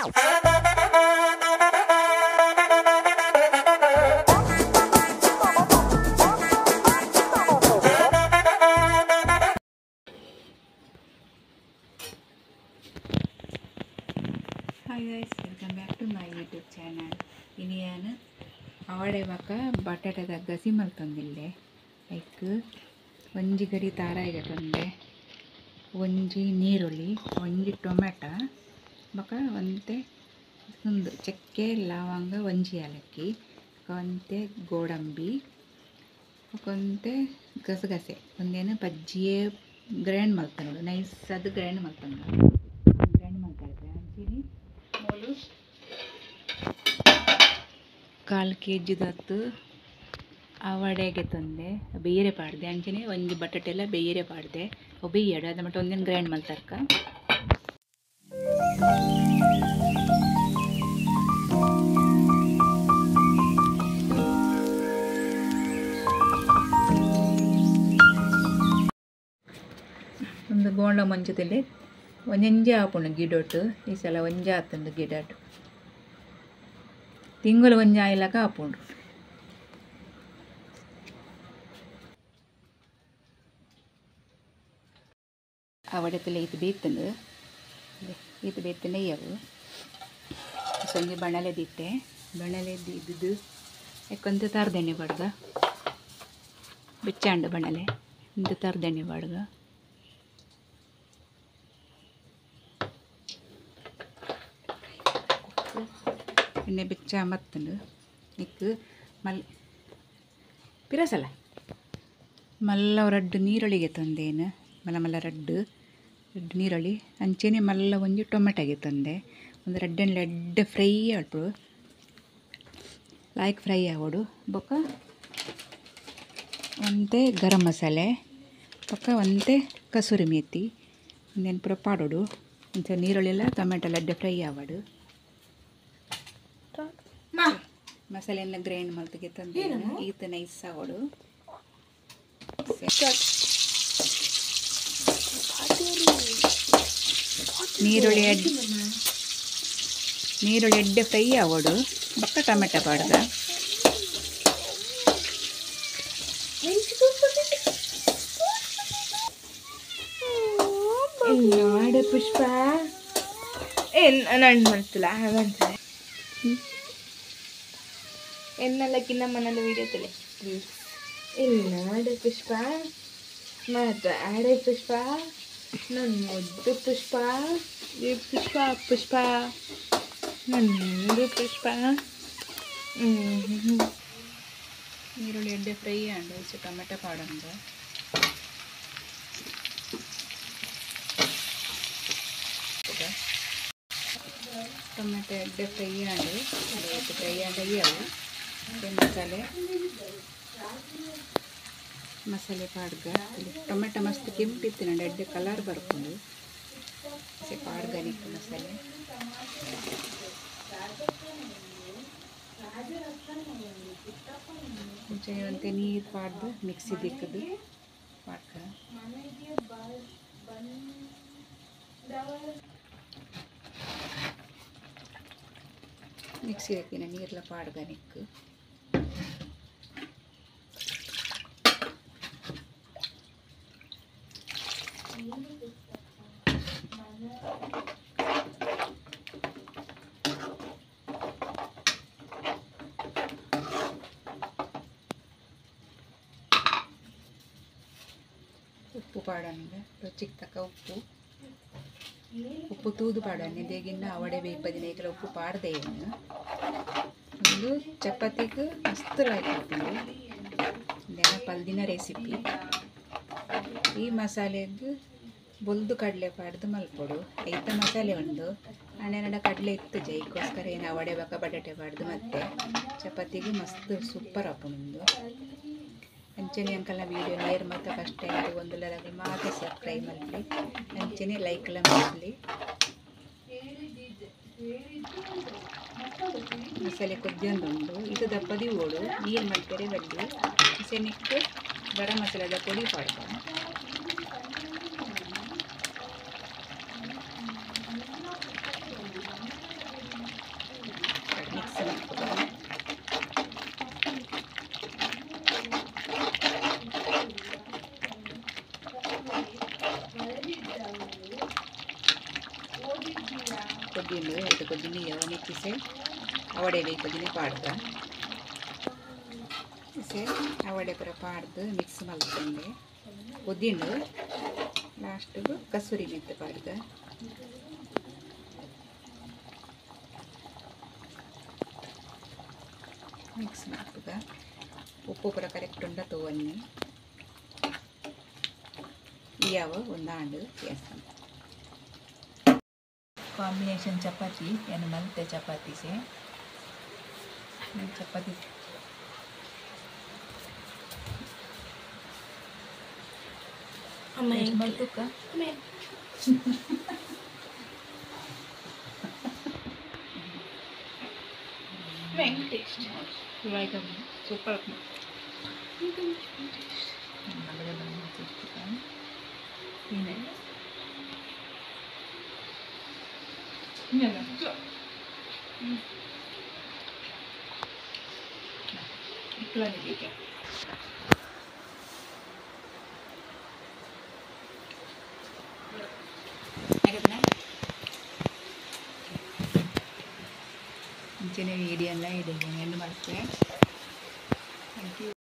Hi guys, welcome back to my YouTube channel. ಇನಿಯಾನ ಅವಡೆ ಬಕ ಬಟಾಟೆದ ಗಸಿ ಮಲ್ತೊಂದಿಲ್ಲೆ ಐಕ್ ಒಂಜಿ ಗಡಿ ತಾರಾಯಿಗೆ ತಂದೆ, ಒಂಜಿ ನೀರುಳ್ಳಿ, ಒಂಜಿ ಟೊಮೆಟೊ ಬಕ ಒಂತೆ ಒಂದು ಚಕ್ಕೆ, ಲವಂಗ, ಒಂಜಿ ಏಲಕ್ಕಿ, ಒಂತೆ ಗೋಡಂಬಿ, ಒಂತೆ ಗಸಗಸೆ, ಒಂದೇನು ಬಜ್ಜಿಯೇ ಗ್ರೈಂಡ್ ಮಲ್ತೊಂಡು ನೈಸ್ ಅದು ಗ್ರೈಂಡ್ ಮಲ್ತೊಂಡು ಗ್ರೈಂಡ್ ಮಲ್ತಾರೆ. ಅಂಚಿನಿ ಮೂಲು ಕಾಲು ಕೆ ಜಿದತ್ತು ಅವಡೆಗೆ ತಂದೆ ಬೇರೆ ಪಾಡ್ದೆ. ಅಂಚನೆ ಒಂಜಿ ಬಟಾಟೆಲ್ಲ ಬೇರೆ ಪಾಡ್ದೆ ಬೇಯಡು ಅದ ಮಟ್ಟ ಒಂದಿನ ಗ್ರೈಂಡ್ ಮಲ್ತರ್ಕ. ಒಂದು ಗೋಂಡ ಮಂಚದಲ್ಲಿ ಒಂಜೊಂಜೆ ಆಪುಂಡು ಗಿಡೊಟ್ಟು. ಈ ಸಲ ಒಂಜೆ ಆತುಂಡು ಗಿಡೊಟ್ಟು ತಿಂಗಳು ಒಂಜಿ ಆಯಿಲಕ ಆಪುಂಡು. ಅವಡೆತಲ ಈತ್ ಬೇತುಂಡು, ಈತ್ ಬೇತುಂಡು ಅವು ಸಂಜೆ ಬಣಲೆ ದಿಟ್ಟೆ ಬಣಲೆ ದಿದ್ದು ಯಾಕಂತ ತರದೆಣ್ಣೆ ಬಾಡ್ಗ ಬೆಚ್ಚಾಂಡು ಬಣಲೆ ಇಂತ ತರದೆಣ್ಣೆ ಬಾಡ್ಗ. ಎಣ್ಣೆ ಬೆಚ್ಚ ಮತ್ತುಂಡು ನಿಕ್ಕು ಮಲ್ ಪಿರಸಲ ಮಲ್ಲ ರಡ್ಡು ನೀರುಳ್ಳಿಗೆ ತಂದೇನು ಮಲ್ಲ ಮಲ್ಲ ರಡ್ಡು ರಡ್ಡು ನೀರುಳ್ಳಿ ಅಂಚೆನೆ ಮಲ್ಲ ಒಂಜಿ ಟೊಮೆಟೊಗೆ ತಂದೆ ಒಂದು ರಡ್ಡನ್ನು ಎಡ್ಡೆ ಫ್ರೈ ಆಡ್ಪು ಲಾಯ್ಕ್ ಫ್ರೈ ಆವಡು. ಬೊಕ್ಕ ಒಂತೆ ಗರಂ ಮಸಾಲೆ ಬೊಕ್ಕ ಒಂತೆ ಕಸೂರಿ ಮೇಥಿ ಒಂದೇನು ಪೂರ ಪಾಡೋಡು. ಅಂಚೆ ನೀರುಳ್ಳಿ ಟೊಮೆಟೊ ಎಡ್ಡೆ ಫ್ರೈ ಆವಡು. ಮಸಾಲೆಲ್ಲ ಗ್ರೈಂಡ್ ಮಲ್ತಿಗೆ ತಂದೆ ಈತ ನೈಸ್ ಆವಡು. ನೀರುಳ್ಳಿ ನೀರುಳ್ಳಿ ಎಡ್ಡೆ ಫ್ರೈ ಆವಡು ಬೊಕ್ಕ ಟೊಮೆಟೊ ಪಾಡ್ದ. ಪುಷ್ಪ ನಾನು ಮಾಡ್ತಿಲ್ಲ ಮಾಡ್ತಾರೆ ಎನ್ನಲ್ಲಕ್ಕಿನ್ನ ಮನಲ್ಲ ವೀಡಿಯೋ ಪ್ಲೀಸ್. ಎನ್ನಾಡು ಪುಷ್ಪ ಮಾತಾಡೆ ಪುಷ್ಪ ನನ್ನ ಮುದ್ದು ಪುಷ್ಪ ಈ ಪುಷ್ಪ ಪುಷ್ಪ ನನ್ನ ಮುದ್ದು ಪುಷ್ಪ. ನೀರುಳ್ಳಿ ಎಡ್ಡೆ ಫ್ರೈ ಆಂಡು ಟೊಮೆಟೊ ಪಾಡಂದು ಟೊಮೆಟೊ ಎಡ್ಡೆ ಫ್ರೈ ಆಂಡು ಫ್ರೈ ಆಂಡು ಮಸಾಲೆ ಮಸಾಲೆ ಪಾಡ್ಗ. ಟೊಮೆಟೊ ಮಸ್ತ್ ಕೆಂಪಿತ್ತಿನ ಎಡ್ಡೆ ಕಲರ್ ಬರ್ಕೊಂಡು ಪಾಡ್ಗ ನಿಕ್ಕು ಮಸಾಲೆ. ಒಂತೆ ನೀರು ಪಾಡ್ದು ಮಿಕ್ಸಿ ದಿಕ್ಕದು ಪಾಡ್ಕ. ಮಿಕ್ಸಿ ಹಾಕಿನ ನೀರ್ಲ ಪಾಡ್ಗ ನಿಕ್ಕು. ಉಪ್ಪು ಪಾಡಂಗ ರುಚಿಗೆ ತಕ್ಕ ಉಪ್ಪು ಉಪ್ಪು ತೂದು ಪಾಡನ್ನಿ ದೇಗಿನ್ನ ಅವಡೆ ಬೇಯ್ಪದಿನ ಏಕಲ ಉಪ್ಪು ಪಾಡ್ದೆ ಏನು. ಒಂದು ಚಪಾತಿಗೆ ಮಸ್ತ್ ಲಾಯ್ಕ್ ಆಪುಂಡು. ಇದೆಲ್ಲ ಪಲ್ದಿನ ರೆಸಿಪಿ. ಈ ಮಸಾಲೆಗೆ ಬೊಲ್ದು ಕಡಲೆ ಪಾಡ್ದು ಮಲ್ಪೊಡು. ಐತ ಮಸಾಲೆ ಉಂಡು ಅಣ್ಣನ ಕಡಲೆ ಇತ್ತು ಜೈಕೋಸ್ಕರ ಏನು ಅವಡೆ ಬಕ ಬಟಾಟೆ ಪಾಡ್ದು ಮತ್ತೆ ಚಪಾತಿಗೆ ಮಸ್ತ್ ಸೂಪರ್ ಆಪುಂಡು. ಅಂಚನೆ ಅಂಕಲ್ನ ವೀಡಿಯೋ ನೇರ್ ಮತ್ತು ಫಸ್ಟ್ ಟೈಮ್ ಒಂದುಲದಾಗಲಿ ಮಾತ್ರ ಸಬ್ಸ್ಕ್ರೈಬ್ ಮಲ್ಪಿ ಅಂಚನೆ ಲೈಕ್ ಎಲ್ಲ ಮಾಡಲಿ. ಮಸಾಲೆ ಕೊದ್ದಿಯೊಂದುಂಡು ಇದು ದಪ್ಪದಿ ಓಡು ನೀರು ಮಲ್ಪೆರೆ ಬಲ್ಲಿ ಅಂಚನೆಕ್ಕು ಗರಂ ಮಸಾಲೆದ ಪೊಡಿ ಪಾಡ್ಕ. ಕೊದ್ದಿಂಡು ಐತ ಕೊದ್ದಿನಿ ಯವನಿಕ್ಕಿಸೆ ಅವಡೆ ಬೇಕೊದಿನಿ ಪಾಡ್ದ ಇಸೆ ಅವಡೆ ಪೂರ ಪಾಡ್ದು ಮಿಕ್ಸ್ ಮಲ್ತಂಡೆ ಕೊದ್ದಿಂಡು ಲಾಸ್ಟಿಗೆ ಕಸೂರಿ ಮೆಂತೆ ಪಾಡ್ದ ಮಿಕ್ಸ್ ಮಲ್ಪುಗ ಉಪ್ಪು ಪೂರ ಕರೆಕ್ಟ್ ಉಂಡ ತೋವನ್ನಿ ಯಾವ ಒಂದಾಂಡು ಗ್ಯಾಸ್ ಕಾಂಬಿನೇಷನ್ ಚಪಾತಿ ಏನು ಮಲ್ತೆ ಚಪಾತಿ ಸೆ ಚಪಾತಿ ಮಲ್ತುಕ್ಕ ಸೂಪರ್. ಮುಂಚೆನೆ ವೀಡಿಯೋ ಎಲ್ಲ ಇಡೀ ಏನು ಮಾಡ್ತೇವೆ.